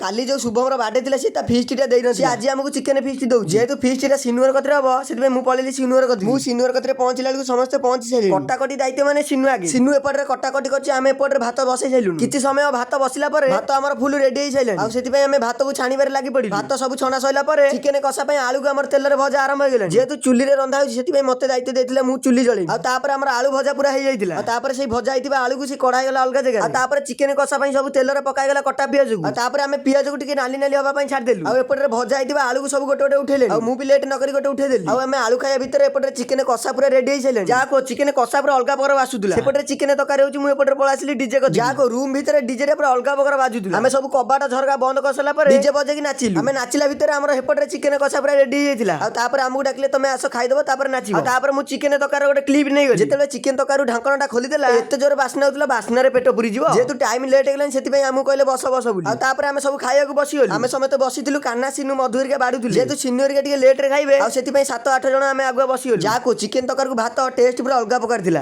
କାଲି ଯୋଉ ଶୁଭମର ବାର୍ଥଡେ ଥିଲା, ସେ ତା ଫିଷ୍ଟଟା ଦେଇନଥିଲା। ଆଜି ଆମକୁ ଚିକେନ ଫିଷ୍ଟ ଦଉଛି। ଯେହେତୁ ଫିଷ୍ଟଟା ସିନୁଅର କତିରେ ହବ, ସେଥିପାଇଁ ମୁଁ ପଳେଇଲି ସିନୁଅର କତିରେ। ମୁଁ ସିନୁଅର କତିରେ ପହଞ୍ଚିଲା ବେଳକୁ ସମସ୍ତେ ପହଞ୍ଚି ସାରିଲେଣି। କଟାକଟି ଦାୟିତ୍ୱ ମାନେ ସିନୁ ଆଗେ। ସିନୁ ଏପଟରେ କଟାକଟି କରୁଛି, ଆମେ ଏପଟରେ ଭାତ ବସେଇ ସାରିଲୁଣି। କିଛି ସମୟ ଭାତ ବସିଲା ପରେ ଭାତ ଆମର ଫୁଲ ରେଡି ହେଇ ସାରିଲାଣି। ଆଉ ସେଥିପାଇଁ ଆମେ ଭାତକୁ ଛାଣିବାରେ ଲାଗି ପଡିଲୁ। ଭାତ ସବୁ ଛଣା ସରିଲା ପରେ ଚିକେନ କଷା ପାଇଁ ଆଳୁକୁ ଆମର ତେଲରେ ଭଜା ଆରମ୍ଭ ହେଇଗଲାଣି। ଯେହେତୁ ଚୁଲିରେ ରନ୍ଧା ହଉଛି, ସେଥିପାଇଁ ମତେ ଦାୟିତ୍ୱ ଦେଇଥିଲେ, ମୁଁ ଚୁଲି ଜଳେଇବି। ଆଉ ତାପରେ ଆମର ଆଳୁ ଭଜା ପୁରା ହେଇଯାଇଥିଲା। ଆଉ ତାପରେ ସେଇ ଭଜା ହେଇଥିବା ଆଳୁକୁ ସେ କଢା ହେଇଗଲା ଅଲଗା ଜାଗାରେ। ଆଉ ତାପରେ ଚିକେନ କଷା ପାଇଁ ସବୁ ତେଲରେ ପକାଇଗଲା କଟା ପିଆଜକୁ। ଆଉ ତାପରେ ଆମେ ପିଆଜକୁ ଟିକେ ନାଲି ନାଲି ହବା ପାଇଁ ଛାଡ଼ିଦେଲୁ। ଆଉ ଏପଟରେ ଭଜା ହେଇଥିବା ଆଳୁକୁ ସବୁ ଗୋଟେ ଗୋଟେ ଉଠେଇଲେ। ଆଉ ମୁଁ ବି ଲେଟ୍ ନ କରି ଗୋଟେ ଉଠେଇଦେଲି। ଆଉ ଆମେ ଆଳୁ ଖାଇବା ଭିତରେ ଏପଟରେ ଚିକେନ କଷା ପୁରା ରେଡି ହେଇସାରିଲାଣି। ଯାହା କୁହ, ଚିକେନ କଷା ପୁରା ଅଲଗା ପ୍ରକାର ବାସୁଥିଲା। ସେପଟରେ ଚିକେନ ତରକାରୀ ହଉଛି, ମୁଁ ଏପଟରେ ପଳେଇ ଆସିଲି ଡିଜେ କରି। ଯାହା କୁହ, ରୁମ୍ ଭିତରେ ଡିଜେ ରେ ପୁରା ଅଲଗା ପ୍ରକାର ବାଜୁଥିଲା। ଆମେ ସବୁ କବାଟ ଝରକା ବନ୍ଦ କରିସାରିଲା ପରେ ଡିଜେ ବଜେଇକି ନାଚିଲୁ। ଆମେ ନାଚିଲା ଭିତରେ ଆମର ହେପଟରେ ଚିକେନ କଷା ପୁରା ରେଡି ହେଇଯାଇଥିଲା। ଆଉ ତାପରେ ଆମକୁ ଡାକିଲେ, ତମେ ଆସ, ଖାଇଦବ, ତାପରେ ନାଚିବ। ଆଉ ତାପରେ ମୁଁ ଚିକେନ ତରକାରୀ ଗୋଟେ କ୍ଲିପ୍ ନେଇଗଲି। ଯେତେବେଳେ ଚିକେନ ତରକାରୀ ଢାଙ୍କଣଟା ଖୋଲିଦେଲା, ଏତେ ଜୋରେ ବାସ୍ନା ହଉଥିଲା, ବାସ୍ନାରେ ପେଟ ପୁରିଯିବ। ଯେହେତୁ ଟାଇମ ଲେଟ୍ ହେଇଗଲାଣି, ସେଥିପାଇଁ ଆମକୁ କହିଲେ ବସ ବସ ବୋଲି। ଆଉ ତାପରେ ଆମେ ସବୁ ଖାଇବାକୁ ବସିଗଲୁ। ଆମେ ସମସ୍ତେ ବସିଥିଲୁ। କାହ୍ନା, ସିନୁ, ମଧୁ ହେରିକା ବାଢୁଥିଲେ। ଯେହେତୁ ସିନୁ ହେରିକା ଟିକେ ଲେଟ୍ ରେ ଖାଇବେ, ଆଉ ସେଥିପାଇଁ ସାତ ଆଠ ଜଣ ଆମେ ଆଗୁଆ ବସିଗଲୁ। ଯାହାକୁ ଚିକେନ ତରକାରୀକୁ ଭାତ ଟେଷ୍ଟ ପୁରା ଅଲଗା ପ୍ରକାର ଥିଲା।